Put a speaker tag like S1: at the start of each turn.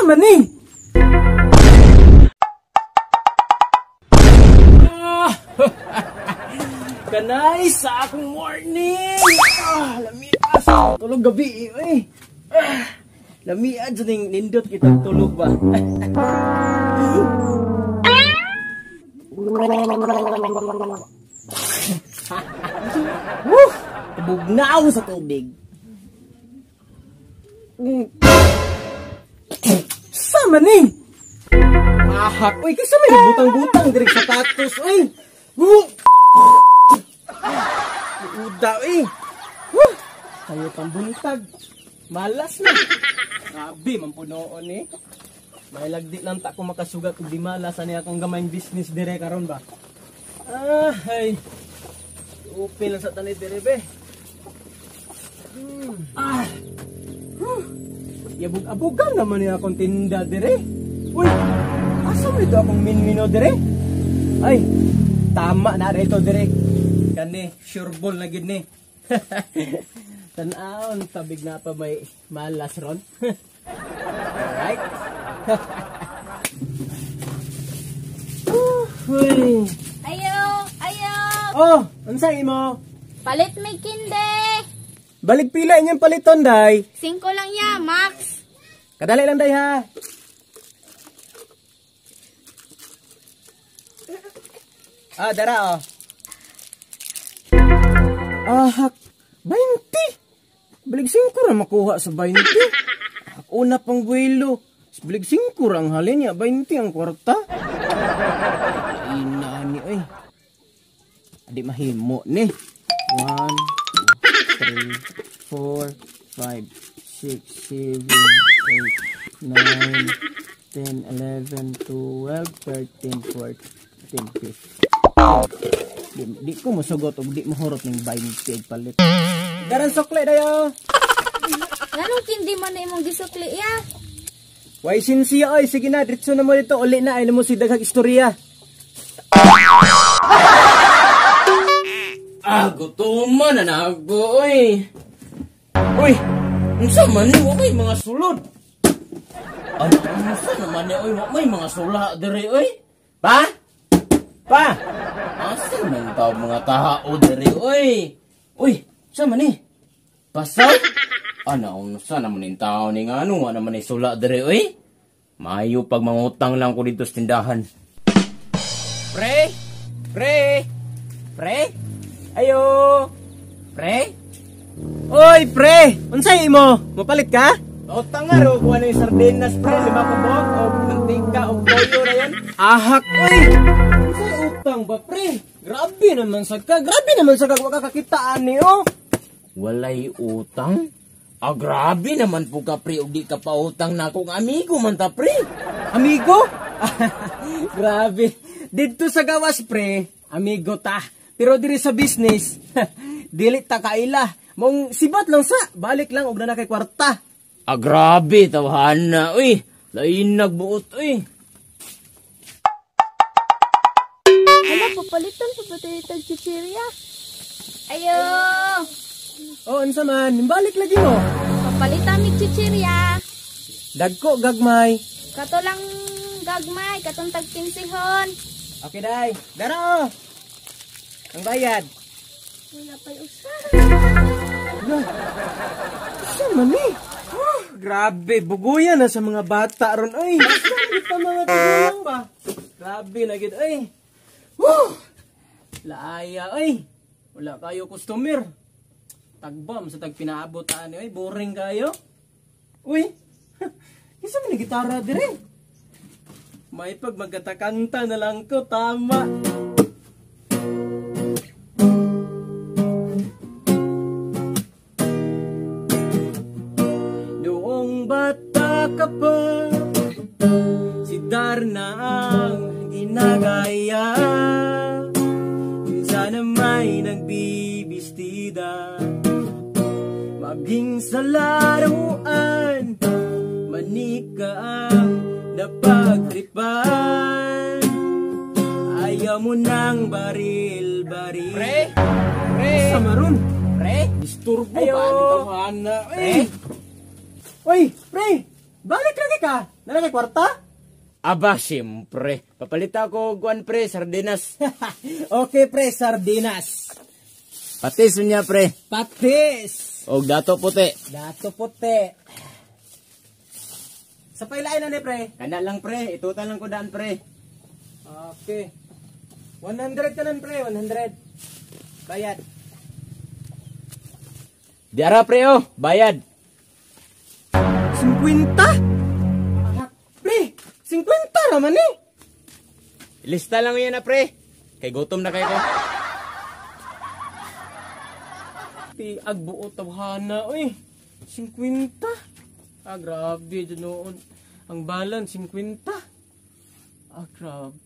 S1: man ni? Kanay sa akong morning. Lami sa tulog gabi eh. Lamian sa ning nindot kitang tulog ba. Woo! Bugnaw sa tubig. Sama ni. Ahak, oy, kaysa may butang-butang direk sapatos, oy. Uda, oy. Woo! Tayo pang buntag. Malas na. Grabe, mampunoon eh. May lagdi lang ta ko makasugat og di malas ani akong gamayng business dire karon ba. Ah, ay. Open lang sa tanay dire be. Ah. Yabog-abogan naman niya akong tinda dire. Uy, asa man ito akong minmino dire? Ay, tama na rito dire. Kani, sure ball na gid ni. Tan-aon, tabig na pa may malas ron. Alright. Uy.
S2: Ayo, ayo.
S1: Oh, unsa imo?
S2: Palit may kinde.
S1: Balik pila inyong paliton, day?
S2: 5 lang ya, max.
S1: Kadali lang, day, ha? Ah, dara, oh. Ahak, 20. Balik 5 ra makuha sa 20. Una pang buwelo. Balik 5 ra ang halin niya, 20 ang kwarta. Ina ni, oy. Adi mahimo ni. 1, 2, 3, 4, 5, 6, 7, 8, 9, 10, 11, 12, 13, 14, 15. Di ko mosugot og di mohurot ning 20 og palit. Daran sukli dayo.
S2: Nganong kindi man na imong gisukli ya?
S1: Way sinsiya oy, sige na diretso na mo dito, uli na ay mo si daghang istorya.
S3: Ah, gutuman na nago oy. Uy, unsa man ni wa may mga sulod? Ay, unsa naman ni oy, wa may mga sula diri oy. Pa? Pa? Asa man taw mga tao diri oy? Uy, unsa man ni? Pasaw? Ana, unsa naman ning tao ni ngano wa naman ni sula diri oy? Maayo pag mangutang lang ko dito sa tindahan. Pre? Pre? Pre? Ayo! Pre?
S1: Oy, pre! Unsay imo? Mapalit ka? Utang nga ro, kuha na yung sardinas, pre. 5 ka buok, o mantika, o toyo na yan. Ahak, oy! Unsay utang ba, pre? Grabe naman sa ka. Grabe naman sa ka. Wa ka kakitaan ni, oh.
S3: Walay utang? Ah, grabe naman po ka, pre. Og di ka pa utang na akong amigo man ta, pre.
S1: Amigo? Grabe. Dito sa gawas, pre, amigo ta. Pero diri sa business, dili ta kaila. Mong sibat lang sa, balik lang og na kay kwarta.
S3: Ah, grabe tawhana, uy. Lain nagbuot, uy.
S2: Ala, papalitan pa ba tayo tag chichirya? Ayo!
S1: Oh, unsa man, balik lagi mo.
S2: Papalitan mig chichirya.
S1: Dagko gagmay.
S2: Kato lang gagmay, katong tag 15hon.
S1: Okay, day. Dara oh. Ang bayad.
S2: Wala pa'y usa.
S1: Usa man eh. Oh, grabe, buguyan na sa mga bata ron. Ay, saan pa mga tigulang ba? Grabe na gid ay. Woo! Laaya ay. Wala kayo customer. Tagbam sa tag pinaabot ani ay, boring kayo. Uy. Isa man ni gitara dire. May pag magkatakanta na lang ko, tama. Noong bata ka pa, si Darna ang ginagaya. Minsan na may nagbibistida, maging sa laruan, manika ang napagtripan. Ayaw mo nang baril-baril.
S3: Pre! Pre!
S1: Sa maroon!
S3: Pre!
S1: Disturbo
S3: Ayo!
S1: ba ni tawhana? Pre! Uy! Pre! Balik lagi ka. Naa kay kwarta?
S3: Aba, siyempre. Papalit ako kuan, pre, sardinas.
S1: Okay, pre, sardinas.
S3: Patis niya, pre.
S1: Patis.
S3: Og dato puti.
S1: Dato puti. Sa pailain na ni, pre.
S3: Kana lang, pre, itutan lang ko daan, pre.
S1: Okay. 100 ka nun, pre, 100. Bayad.
S3: Diara, pre, oh, bayad.
S1: 50? Ah, pre, 50 raman eh.
S3: Lista lang yan na, pre. Kay gutom na kayo ko.
S1: Tiag buo tawhana, oy. 50. Ah, grabe, dyan noon. Ang balance, 50. Ah, grabe.